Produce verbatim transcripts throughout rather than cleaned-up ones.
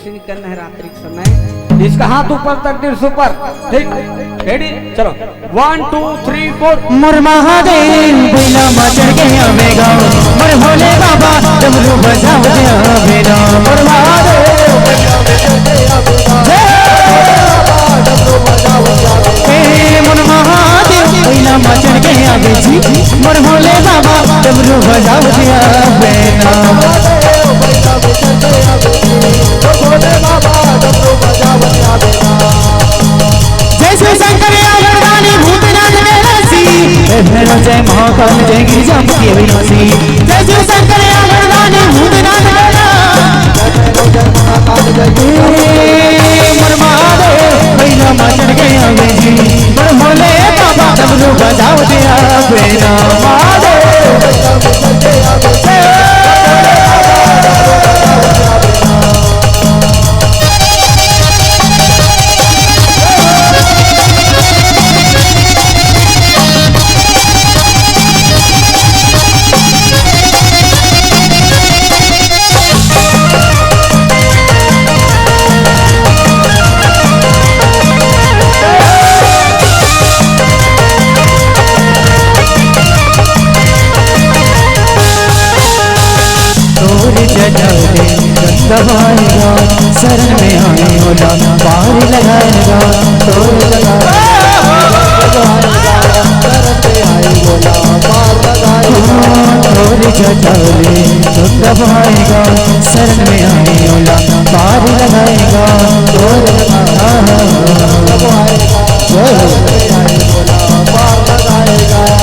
करना है रात्रि के समय। इसका हाथ ऊपर, तकदीर से ऊपर। ठीक, रेडी, चलो। One, two, three, four। मोर महादेव, बइला म चढ़ के आवेगा। मोर भोले बाबा, डमरू बजावत आवेगा। मोर महादेव, बइला म चढ़ के आवेगा। जय। ए मोर महादेव, बइला म चढ़ के आवे जी। मोर भोले बाबा, डमरू बजावत आवेगा। जय शिव शंकर या वरदानी भूतनाथ कैलासी, जय भैरव जय महाकाल जय गिरिजा के अविनाशी। जय शिव शंकर या वरदानी भूतनाथ कैलासी। ए मोर महादेव, बइला म चढ़ के आवे जी। मोर भोले बाबा डमरू बजावत आवेगा। महादेव। तोर जटा ले गंगा बहाएगा, शरण में आए ओला पार लगाएगा। तोर जटा ले गंगा बहाएगा, शरण में आए ओला पार लगाएगा। हाँ, तोर जटा ले गंगा बहाएगा, शरण में आए ओला पार लगाएगा। तोर जटा ले गंगा बहाएगा, जय हो।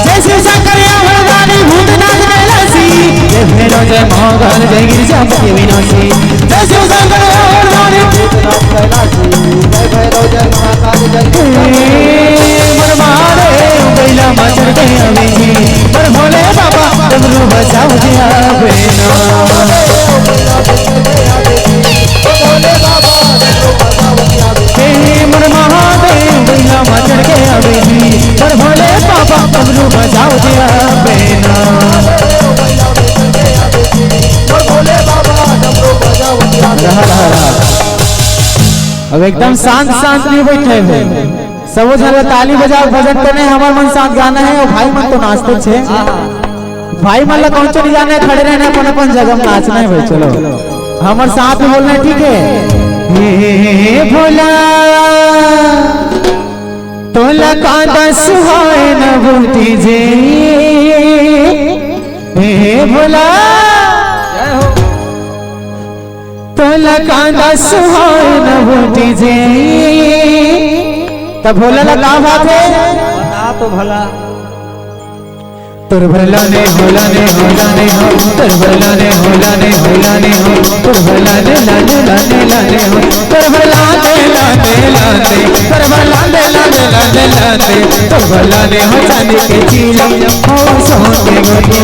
जय शिव शंकर या वरदानी भूतनाथ कैलासी। जय भैरव जय महाकाल जय गिरिजापति अविनाशी। जय शिव शंकर या वरदानी भूतनाथ कैलासी। जय भैरव जय महाकाल जय गिरिजापति। हे मोर महादेव, बइला म चढ़ के आवे जी। मोर भोले बाबा, डमरू बजावत आवे ना। हे मोर महादेव, बइला म चढ़ के आवे जी, मोर भोले बाबा डमरू बजावत आवे ना। रहा, रहा, रहा। अब एकदम शांत शांत नहीं बैठे हो, सबो झन ला ताली बजाओ, भजन तो नहीं, हमर मन साथ गाना है, अउ भाई मन तो नाचते छे। भाई मन ला कौन चली जाना है, खड़े रहना है, अपन अपन जगह में नाचना है भाई। चलो, हमर साथ में बोलना है, ठीक है? हे भोला, तोला कांदा सुहाए न बूटी जे। हे भोला, जय हो। तोला कांदा सुहाए न बूटी जे। त भोला ला का बात है? बता तो भला। तोर भला ने होला ने होला ने हो, तोर भला ने होला ने होला ने हो, तोर भला ने लाने लाने लाने हो, तोर भला ने लाने लाने, तोर भला ने लाने लाने लाने, तोर भला ने हो चांदी के चीला, हो सोने के गोटी,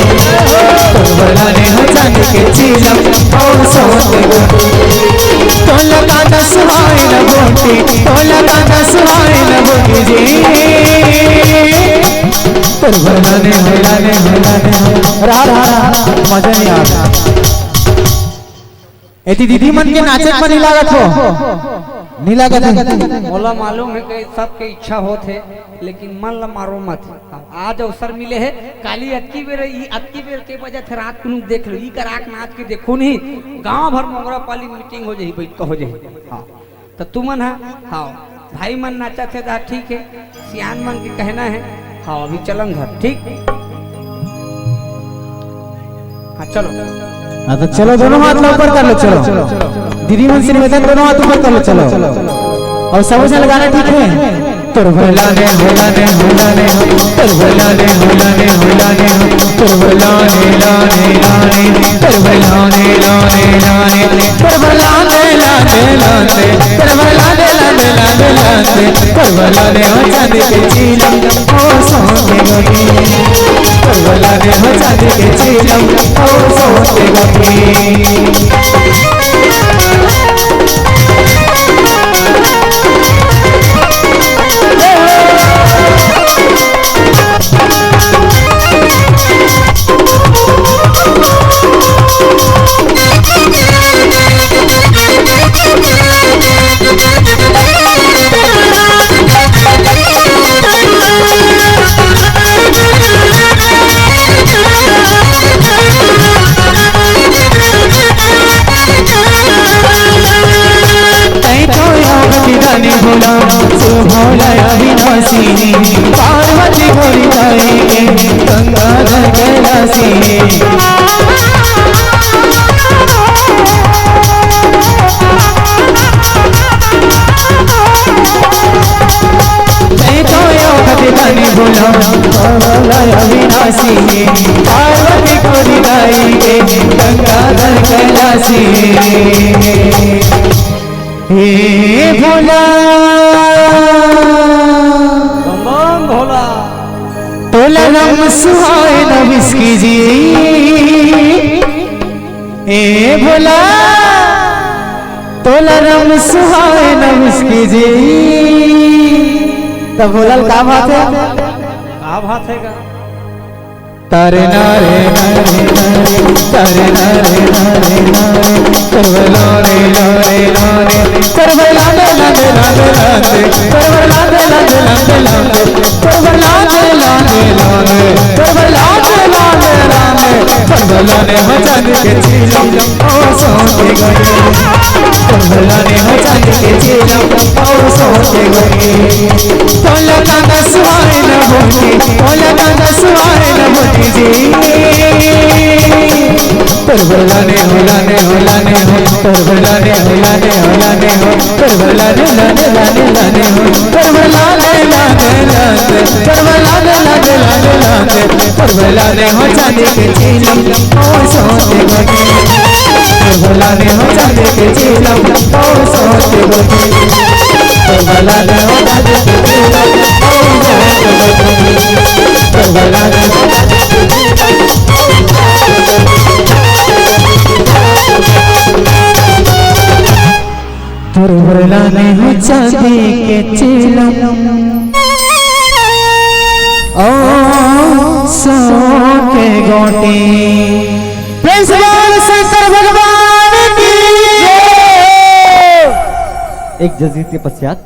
तोर भला ने हो चांदी के चीला, हो सोने के गोटी। तोला कांदा सुहाए न बूटी, तोला कांदा सुहाए न बूटी जी। तोर भला ने होला ने होला ने हो। रहा, रहा, रहा, मजा नहीं आ रहा। एती दीदी मन के नाचे पर नहीं लागत हो, नहीं लागत है। मोला मालूम है कि सबके इच्छा होत है, लेकिन मन ला मारो मत। आज अवसर मिले है, काली अतकी बेर, ई अतकी बेर के बजत है रात को, देख लो, ई कराक नाच के देखो नहीं, गांव भर मोंगरा पाली मीटिंग हो जाही, बैठ हो जाही। हाँ। त तुमन ह, हाँ, भाई मन नाचत हे त ठीक हे, सियान मन के कहना हे, हाँ, अभी चलन घर, ठीक? हाँ, चलो। हाँ, तो चलो, दोनों हाथ ला ऊपर कर लो, चलो। दीदी मन से निवेदन, दोनों हाथ ऊपर कर लो, चलो। अउ सबो झन गाना, ठीक हे? तोर भला ने होला ने होला ने हो, तोर भला ने होला ने होला ने हो, तोर भला ने लाने लाने, तोर भला ने लाने लाने, तोर भला ने लाने लाने, तोर भला ने लाने लाने लाने, तोर भला ने हो चांदी के चीला, हो सोने के गोटी, तोर भला ने हो चांदी के चीला, हो सोने के गोटी। हे भोला, बम बम भोला। तोला रंग सुहाए न विस्की जी। हे भोला, तोला रंग सुहाए न विस्की जी। त भोला ल का बात है? का बात है का? तारे नारे नारे नारे, तारे नारे नारे नारे, परवल लाने लाने लाने, परवल लाने लाने लाने लाने, परवल लाने लाने लाने लाने, परवल लाने लाने लाने, परवल लाने लाने लाने, परवल लाने हो चांदी के चीलम, ओ सोने के गड़ी, परवल लाने हो चांदी के चीलम, ओ सोने के गड़ी। तोला कांदा सुहाए न होती, तोला कांदा सुहाए न होती जी। परवल लाने हो, लाने हो, लाने हो, परवल लाने हो, लाने हो, लाने हो, परवल लाने, लाने, लाने, लाने हो, परवल लाने, लाने, लाने, परवल लाने, लाने, लाने, लाने, परवल लाने हो चांदी के चीलम, ओ सोने के गड़ी। परवल लाने हो चांदी के चीलम, ओ सोने के गड़ी। परवल लाने हो चांदी के चीलम, ओ सोने के गड़ी। परवल लाने हो चांदी के चीलम, ओ सोने के गड़ी। परवल लाने हो चांदी के चीलम, ओ सोने के गोटी। प्रेम से बोल शंकर भगवान की जय। एक जजीर के पश्चात